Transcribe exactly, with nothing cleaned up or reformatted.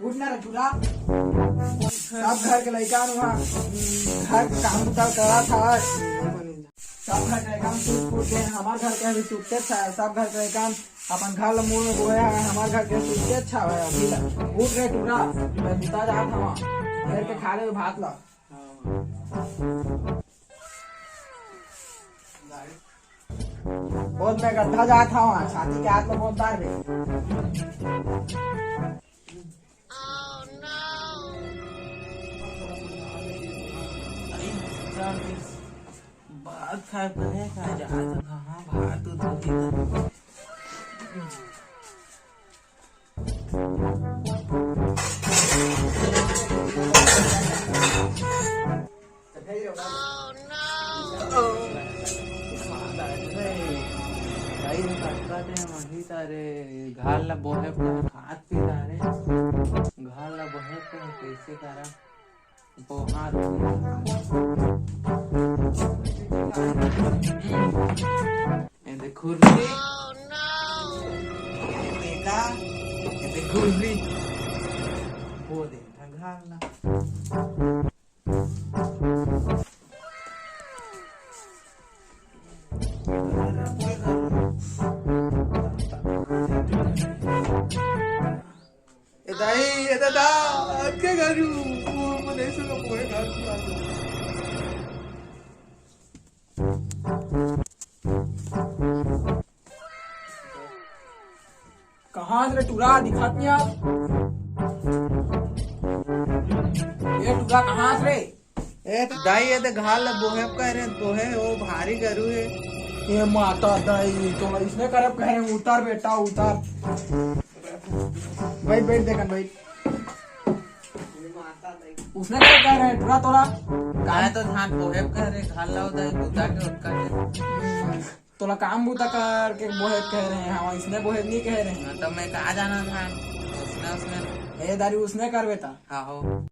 उठ ना रे टूरा। सब घर के लइका मन वहाँ घर के काम बुता करत हवय। सब घर के लइका मन सूत फूट गए, हमार घर के अभी सुतते अच्छा है। सब घर के लइका मन अपन घर ल मुंह में बोए है, हमार घर के सुतते अच्छा है। अभी तक उठ रे टूरा, मैं बुता जात हवा। घर के खा ले भात ला। बहुत मैं गड्ढा जात हवा, छाती के हाथ में बहुत दर्द है। भात खाए पड़े, खा जा, तो कहाँ भात उत होही तो। तारे घाल ला बोहे पर खात पी तारे घाल ला बोहे पर कैसे करा। बोहार। ये देख खुरपी। ये का? ये देख खुरपी। वो दे, ढंगाल ना। ए दाई, ए दादा, अतके गरू, वो मने सुनो मोए घर। कहाँ से रे टूरा दिखात नहीं यार? ये टूरा कहाँ से रे? ए तो दाई, ये तो घाल ला बोहे कह रहे, बोहे वो भारी गरू है। ये माता दाई, तो इसने करब कह रहे, उतार बेटा उतार। भाई बैठ देखन भाई। उसने क्या कह रहे टूरा तोरा? काय तो धान बोहे कह रहे, घाल ला उतार, उतार के उतार के। तोला काम बूता करके बोहे कह रहे हैं, हाँ, इसने बोहे नहीं कह रहे हैं। हाँ, तो मैं कहा जाना था, उसने, उसने। ए दारी, उसने करबे ता। हाँ हो।